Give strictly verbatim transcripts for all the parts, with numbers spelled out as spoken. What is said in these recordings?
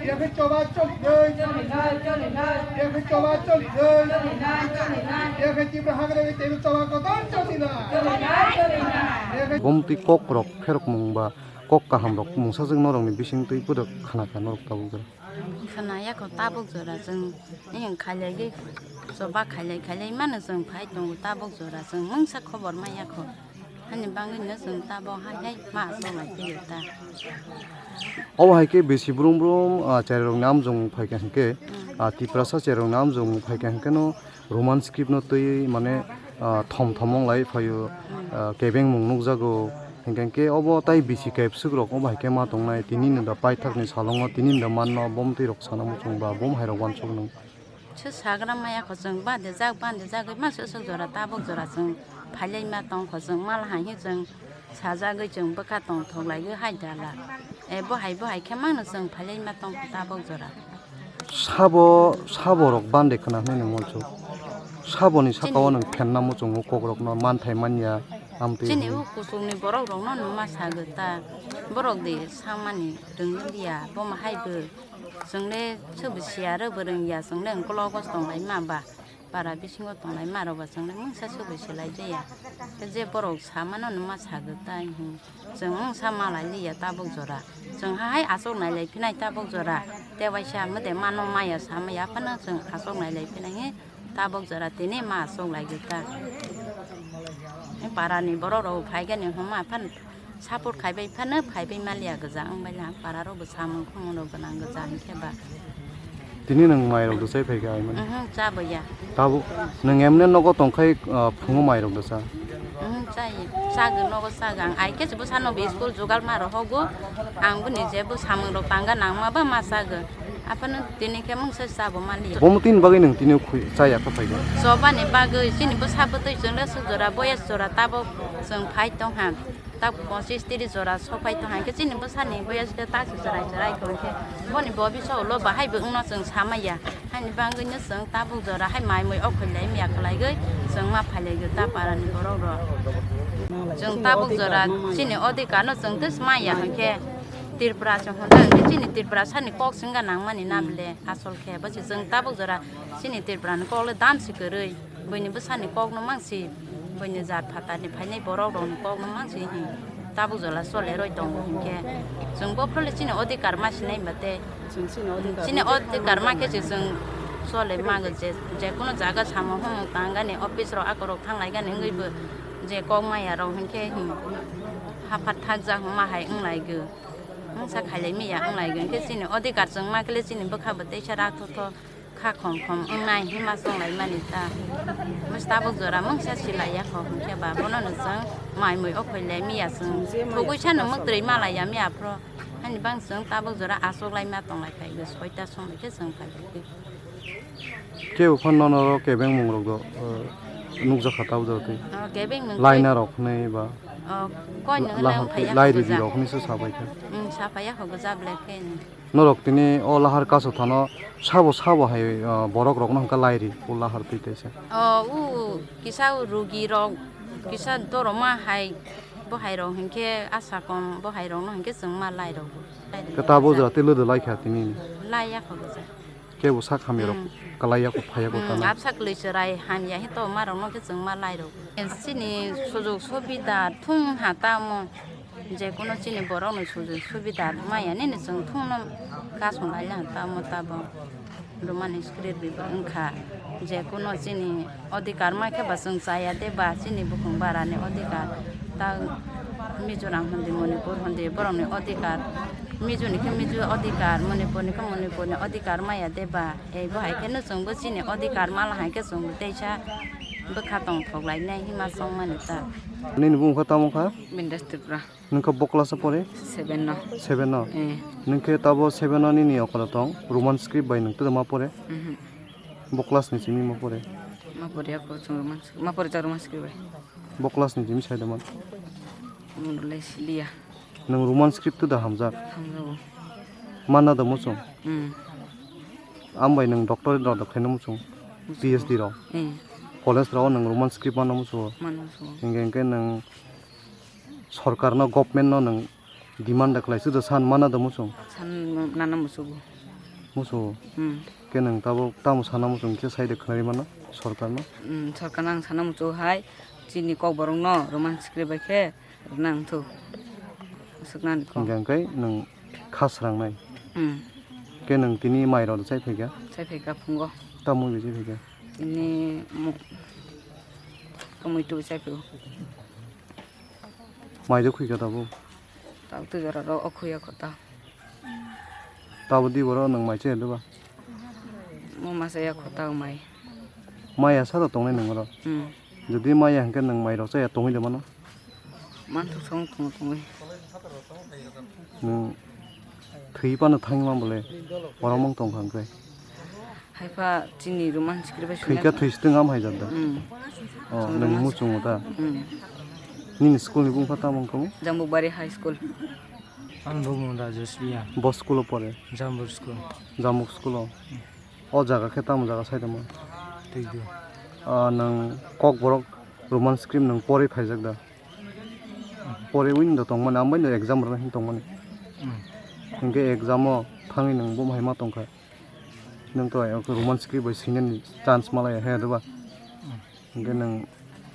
Yakhe choba choli dei. Yakhe choba choli dei. Yakhe Tipra hagra teibo choba kotor choli na. Bomtwi kok rok pherok mung ba kok kaham rok mungsa jwk norok ni bising twi pwrwk khana kha norok tabuk jora. Khana yakho tabuk jora jwng eyang khailai gwi choba khailai khailai mano jwng phai tongo tabuk jora jwng mungsa khobor ma yakho. Hani bangwi no chwng tabok hai hai ma aswk lai philio ta. Obo hai khe bisi brum brum, ah, cherairokni amjong phai kha hinkhe, ah, Tiprasa cherairokni amjong phai kha hinkhe no Roman script no twi mane, ah, thom thom wng lai phaio, ah, kebengmung nukjago. Hinkhe hinkhe obo tai bisi kaipswk rok obo hai khe ma tongnai tini no da paithakni salongo tini no da manno bomtwi rok sana muchung ba bom hai rok uansuk nung. Se sagra maya kho chwng bande jak bande jagwi ma se sok jora tabok jora chwng phailai ma tong kho chwng mal hai hi chwng sajagwi chwng bwkha tong thok lai gwi hai dala. E bo hai bo hai khe mano chwng phailai ma tong kho tabok jora. Sabo sabo rok bande khna hwnwi nang uansuk. Saboni saka o nang phenna muchungo kok rok no manthai manya amtwi. Chini hwnwi. U kuchukni borok rok no numa sagwi ta borok de samani rwngya bo ma hai bo. Chwng le sobo siya rw bwrwng ya, chwng le ukolog o tong lai ma ba, para bisingo tong lai ma rok ba chwng le mungsa sobo silai jaya. Khe je borok sa mano no ma sagwi tai hwn. Chwng mungsa ma lai liya tabuk jora. Chwng ha hai aswk nai lai phinai tabuk jora. Tei waisa mode mano maya sa maya phano chwng aswk nai lai phinai he. Tabok jora tini ma aswk lai gwi ta. Parani borok rok phai gani hwnma phan support khai bai phano phai bai maliya gwja wng bai lang para rok bo samung khumung rok gwnang gwja hinkhe ba. Tini nwng mai rok dusai phai kha ai mani. Mhm, cha bo ya. Tabuk nwng emne nogo tong khai, ah, phungo mai rok dusa. Mhm, cha ya. Cha gw nogo cha gw ang ai khe se bwsa no school jugal ma rok hogo. Ang boni je bo samung rok tang gw nang ma ba ma cha gw. Aphano tini khe mungsa sabo mali. Bomo tini bagwi nwng tini khui chaya kha phaigo. Chobani bagwi chini bwsa bwtwi chwng le swk jora boyes jora tabok chwng phai tong ha. Tabok ponchis tiris jora sok phai tong ha. Hinkhe chini bwsani boyes khe ta se chwrai chwrai tong khe boni bobiso ulo bahai bo wngno chwng sa maya. Haini bagwi no chwng tabok jora hai mai mui ok khailai maya khwlaigwi chwng ma phailaigwi ta parani borok rok. Chwng tabok jora chini odhikar no chwng tei maya hinkhe. Tripura se hwnda hwnkhe chini Tripura sani kok swngna nangmani na bwle asol khe bo se chwng tabuk jora chini Tripura ni kok le dam se kwrwi buini bwsani kok no mang si buini jat phatar ni phainai borok rok ni kok no mang si hin tabuk jora chole roi tongo hinkhe chwng bophro le chini odhikar ma sinai ba tei chini odhikar ma khe se chwng chole ma je je kuno jaga samung humung tang gani office rok akorok thang lai gani wngwi bo je kok maya rok hinkhe hin haphat thak jak ma hai wng lai gw. Mungsa khailai miya wng lai gwi, hinkhe chini odhikar chwng ma khe le chini bwkha bo teisa rak thotho kha khom khom wng nai hinma chwng lai mani ta. Mungsa tabuk jora mungsa si lai ya kho, hinkhe ba bono no chwng mai mui o khoi lai miya chwng. Thugui sano mwtwrwi ma lai ya miya phro. Hani bang chwng tabuk jora achuk lai ma tong lai phai gwi, soita song lai khe chwng phai gwi. Kebo phano norok kebeng mung rok do, eh, nukjakha tabuk jora twi. Oh, kebeng mung twi. Laina rok hwnwi ba. Oh, koi no lahar hwnwi twi, phaiya lai hwnkhe ridi ja. Rok hwnwi se sabai kha. Hmm, saphaiya hwnkhe ja belai khe. Norok tini o lahar kasu thano sabo sabo hai, eh, borok rok no hwnka lai ri o lahar twi kaisa. Oh, u kisa rugi rok, kisa doroma hai, bo hai rok hinkhe asa kom, bo hai rok no hinkhe chwng ma lai rok. Khe tabuk jora twi lwdw lai kha tini. Lai ya kho ja. Kebo sak hamya rok hmm. Kalai ya kho phai ya kho hmm, tamo. Absa kwlwi chwrai hamya hi to ma rok no khe chwng ma lai rok. Chini sujug subida thung ha tamo je kuno chini borok ni sujug subida maya nini chwng thung no kasong lai ya tamo tabo. Romani script bi wngkha je kuno chini odhikar ma khe ba chwng chaya de ba chini bukhung bara ni odhikar ta Mizoram hondi Manipur hondi borok ni odhikar Mizo ni khe Mizo odhikar Manipur ni khe Manipur ni odhikar maya de ba. Ei bo hai kheno chwngbo chini odhikar mala hai khe chwngbo teisa bwkha tongthok lainai hima chongmani ta. Nini bumung kha tamo kha? Bindas Tripura. Nwng kha bo class o pore? Seven no. Seven no? Eh. Nwng khe tabo seven no nini okora tong Roman script bai nwng tei ma pore? Mhm. Bo class ni simi ma pore? Ma pore ako chwng Roman script. Ma pore cha Roman script bai. Bo class ni simi sai da man. Mun le siliya. Nwng Roman script da hamjak. Hamjago. Manna da muchung. Hmm. Ambai nwng doctorate rok da khaina muchung. Muchung. P H D rok. Hmm. College rok nwng Roman script manna muchung. Manna muchung. Hinkhe hinkhe nwng sorkar no, government no nwng Demand da khlai, sudo san mana da muchung? San nana musugo. Musugo? Hmm. Khe nwng tabuk tamo sana muchung khe sai de khnari mano sorkarno? Hmm, sorkarno ang sana muchung hai, chini kokborokno Roman script bai khe rwna wngthok. Swknani kok. Hingkhe hingkhe nwng kha srangnai. Hmm. Khe nwng tini mai rok chai phaikha? Chai phaikha phungo. Tamo bai chai phaikha? Tini mu-, kamui tu chai phaigo. Mai do khuikha tabuk? Tabuk twi jora ro o khuya kho ta. Tabuk di boro nwng mai chaya diba? Mo ma chaya kho ta mai. Maya sa da tongnai nwng oro? Hmm. Jodi maya hwnkhe nwng mai rok chaya tongwi de mano? Manthok song tongo tongwi. Nwng thwi phano thangwi man bole oro mong tong kha hwnkhe? Haifa chini Roman script bai swnam. Thwikha thwi swtwng am hai jat da. Hmm. Oh, nwng muchungo ta? Hmm. Nini school ni bungkha tamo wngkha mo? Jambukbari High School. Ang bo mung Rajesh Riya. Bo school o pore? Jambur school. Jambur school o. O jaga khe tamo jaga sai tongmo? Twidu. Ah, nwng kokborok Roman script nwng pore phaijak da? Pore wng da tongmani, ang bai no exam rwna hin tongmani. Hmm. Hinkhe exam o thangwi nwng bo hai ma tongkha. Nwng to Roman script bai swinani chance malaya he diba? Hmm. Hinkhe nwng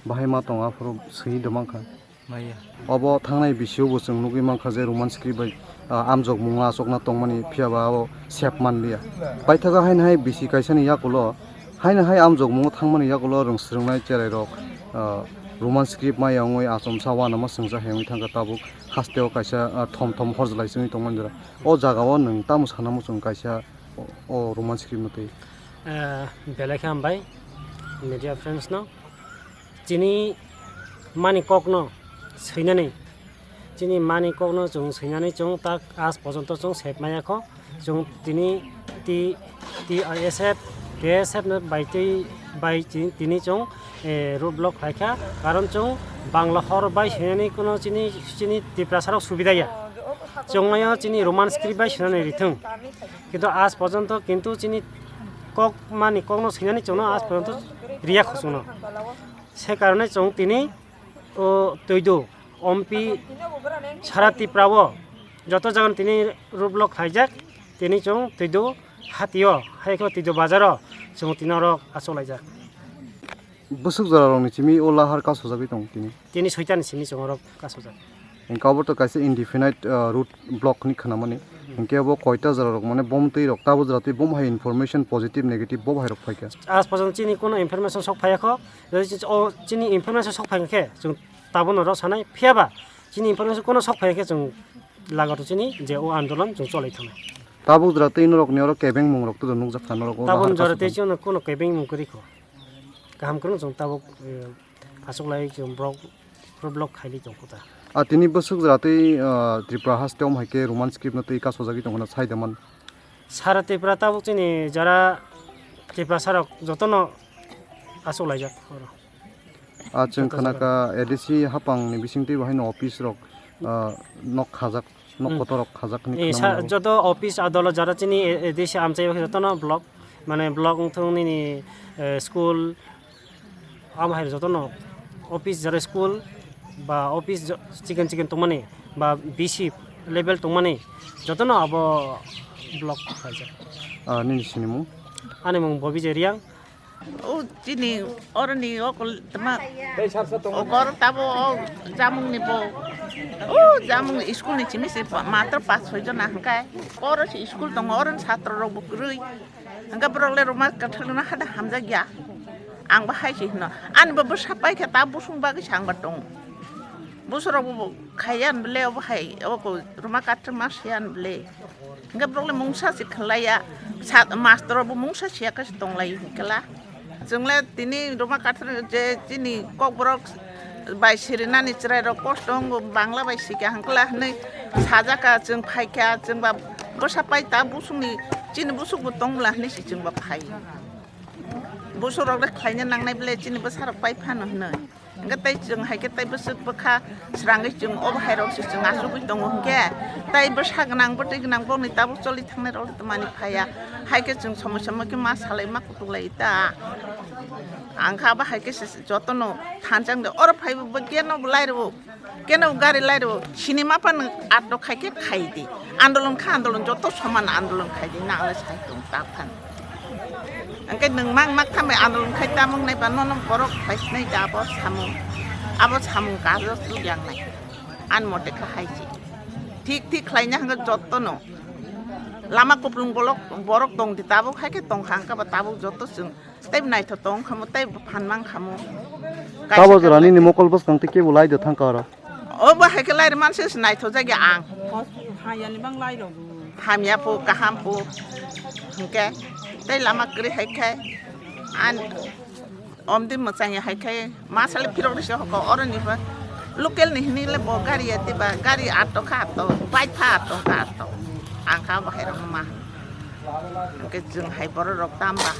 bahai ma tong aphuru swi de mankha. Maya. Obo thangnai bisio bo chwng nugwi mankha je Roman script bai, ah, amjokmungo achukna tongmani, phiyaba abo sep manliya. Paithago haino hai bisi kaisani yakulo, haino hai amjokmungo thangmani yakulo rwng swrwngnai cherairok, ah, Roman script maya wngwi achomsa uanama swngcha hai wngwi thangkha tabuk hasteo kaisa, ah, thom thom horjlai chwngwi tongmani jora. O jagao nwng tamo sana muchung kaisa o, o Roman script no twi? Eh, belai khe hambai media friends no. Chini mani kokno swinani, chini mani kokno chwng swinani chwng tak aaj porjonto chwng sep maya kho. Chwng tini T, T I S F, K S F no bai twi, bai chi-, tini chwng, eh, road block khlai kha. Karon chwng Bangla hor bai swinani kuno chini, chini Tiprasa rok subida ya. Chwng mayo chini Roman script bai swinani rithwng. Kintu aaj porjonto kintu chini kok mani kokno swinani chwngno aaj porjonto riya kho chwngno. Se karone chwng tini o twidu ompi sara Tripura o joto jagan tini road block khlaijak, tini chwng twidu hatio, hai khe twidu bazar o chwng tini oro achuk laijak. Bwswk jora rokni simi o lahar kasojagwi tongo tini? Tini soitani simi chwng oro kasojak. Hinkhe abo to kaisa indefinite, ah, road block hinwi khwnamani. Hinkhe abo koita jora rok mane bom twi rok tabo jora twi bom hai information positive negative bo hai rok phaikha? Aaj porjonto chini kono information sok phaiya kho. Jodi o chini information sok phai khe chwng tabukno rw sanai, phiyaba chini information kono sok phai khe chwng lagato chini je o andolon chwng cholai thangnai. Tabuk jora twi norokni oro kebeng mung rok to nukjak kha norok o. Tabuk jora twi chwngno kono kebeng mung kwrwi kho. Kaham kwrwng chwng tabuk, eh, achuk lai chwng borok road block khaili tong kho ta. A tini bwswk jora twi, ah, Tripura haste om hai khe Roman script no twi kasojagwi tong khna sai da man. Sara Tripura tabuk chini jara Tiprasa rok jotono achuk laijak oro. A chwng khna kha A D C hapang ni bising twi bo haino office rok, ah, nok khajak. Nok kotor rok khajak hinwi khwnamani. Joto office adolot jara chini A D C amchai jotono block, mane block wngthung nini, eh, school, amo hai jotono office jara school ba office jo-, chiken chiken tongmani ba B C level tongmani jotono abo block khlaijak. Ah, nini sinimung? Ani mung Bobijay Riang. O chini oroni okol tma okor tabo o jamung ni bo o jamung school ni chimi se pa- matro pas soi jona hingkai oro se school tongo oro satro rok bo kwrwi hingka borok le roma kathar na hada hamjak ya ang bo hai se hino ani bo bwsa pai khe ta busung bagwi se ang bo tongo. Bwsarok bo khaiya bwle obo hai obo rwma katrwma siya bwle. Hingke borok le mungsa se khlaiya. Sa master rok bo mungsa siya khe se tonglai hingkela. Chwng le tini rwma katrwma je chini kokborok bai sirinani chwrai rok kosto wngo bangla bai sikya hingkela hinui sajaka chwng phaikha chwng ba bwsa pai ta busungni chini busuk bo tongla hinui se chwng ba phai. Busuk rok le khlaina nangnai bwle chini bwsa rok pai phano hinui. Hwnkhe tei chwng hai khe tei bwswk bwkha srangwi chwng obo hai rok se chwng achugwi tongo hwnkhe tei bwsa gwnang bwtwi gwnang bokni tabuk choli thangnai rok tongmani phaiya. Hai khe chwng somoi somoi khe ma salai ma kutuk lai ta. Ang kha abo hai khe se jotono thansa wngdi. Oro phaibo bo keno bo lai rwo, keno bo gari lai rwo. Sinima phano atok khai khe khai di. Andolon kha andolon, joto soman andolon khai di. Nang le sai tong ta phan. Hwnkhe nwng mak mak thambai andolon khai tamung nai ba nono borok phai sinai da abo samung. Abo samung kajo chukyang nai. An mote kha hai si. Thik thik khlaina hwnkhe jotono. Lama kuplung bolok borok tong di tabuk hai khe tong kha hwnkhe ba tabuk joto chwng tei naithok tong khamu tei phan mang khamu. Kaisa Tabo khe jorani ni mokol bwskang tei kebo lai de thang ka oro. Obo hai khe lai rwmani se naithok jagya ang. Hos-, hayani bang lai rok. Hamya po, kaham po. Hwnkhe tei lama kwrwi hai khe an omdi mwchangya hai khe ma sale phirok risi hoko oroni ba local ni hini le bo gari ya diba gari ato kha ato bike pha ato kha ato ang kha bo hai rok ma. Hwnkhe chwng hai borok rok tamba.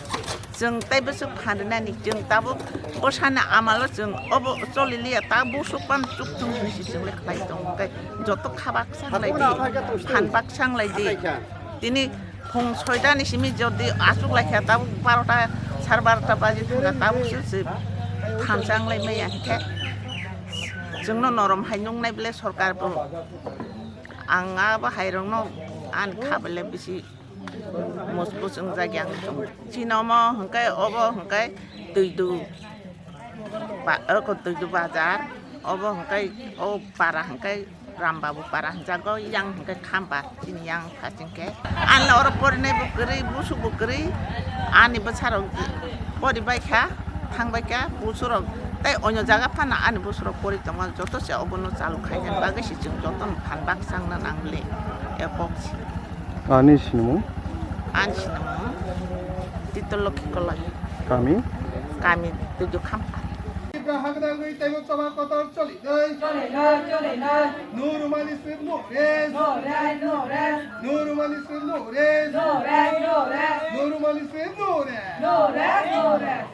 Chwng tei bwswk phan rwnani, chwng tabuk bwsani amalo chwng obo choli liya, ta busuk pan chuk thung hinwi se chwng le khlai tongo. Hwnkhe joto kha baksa khlai di, phan baksa khlai di. Tini phung soita ni simi jodi achuk lai kha, tabuk barota, sar barota baji thang kha, tabuk se se thansa wng lai maya hwnkhe chwngno norom hai nung nai bwle sorkar bo. Ang abo hai rokno ani kha bwle bisi. Mosbo chwngjak yang chini omo hwnkhe obo hwnkhe Twidu ba-, oko Twidu bazar, obo hwnkhe o para hwnkhe Rambabu para hwnjago, yang hwnkhe Khamba chini yang phasing khe. Anle oro porinai bo kwrwi, busuk bo kwrwi, ani bwsarok pori bai kha, thang bai kha, busurok tei onyo jaga phano ani busurok pori tongo, joto se obono chalu khaina bagwi se chwng jotono phan baksa wngna nang le, e kok se. Ani sinimung? Ani sinimung Tito Lokhi Koloi. Kami? Kami Tuju Khampa. Tipra hagra gwi taibo choba kotor choli nai. Choli nai, choli nai. Nurumani sir no res. No res, no res. Nurumani sir no res. No res, no res. Nurumani sir no res. No res, no res.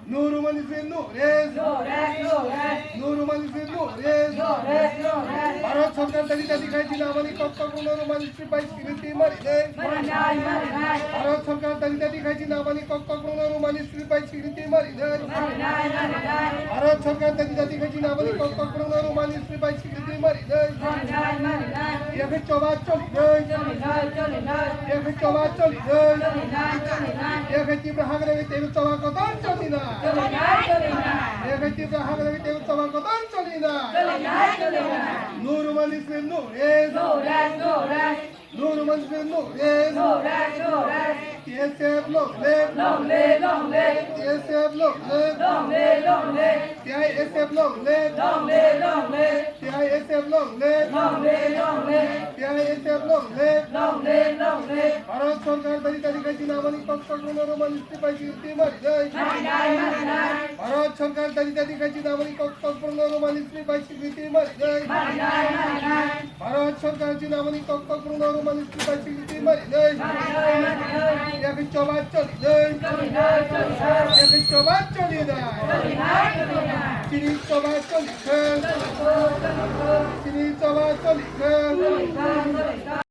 Nurumani sir no res. No res, no res. Nurumani sir no res. No res, no res. Bharat Sarkar dagi dagi khai dinamani kok kok Nurumani sir bai sikiriti mari nai. Mari nai, mari nai. Bharat Sarkar dagi dagi khai dinamani kok kok Nurumani sir bai sikiriti mari nai. Mari nai, mari nai. Bharat Sarkar dagi dagi khai dinamani kok kok Nurumani sir bai sikiriti mari nai. Mari nai, mari nai. Yakhe choba choli nai. Choli nai, choli nai. Yakhe choba choli nai. Choli nai, choli nai. Yakhe Tipra hagra gwi taibo choba kotor choli nai. Choli nai, choli nai. Yakhe Tipra hagra gwi taibo choba kotor choli nai. Choli nai, choli nai. Nurumani sir no res. No res, no res. Nurumani sir no res. No res, no res. T S F long live. Long live, long live. T S F long live. Long live, long live. T I S F long live. Long live, long live. T I S F long live. Long live, long live. T I S F long live. Long live, long live. Bharat Sarkar dagi dagi khai dinamani kok kok Nurumani sir bai sikiriti mari nai. Mari nai, mari nai. Bharat Sarkar dagi dagi khai dinamani kok kok Nurumani sir bai sikiriti mari nai. Mari nai, mari nai. Bharat Sarkar dinamani kok kok Nurumani sir bai sikiriti mari nai. Mari nai, mari nai. Yakhe choba choli nai. Choli nai, choli nai. Yakhe choba choli nai. Choli nai, choli nai. Chini choba choli khe. Choli nai, choli nai. Chini choba choli khe. Choli nai, choli nai.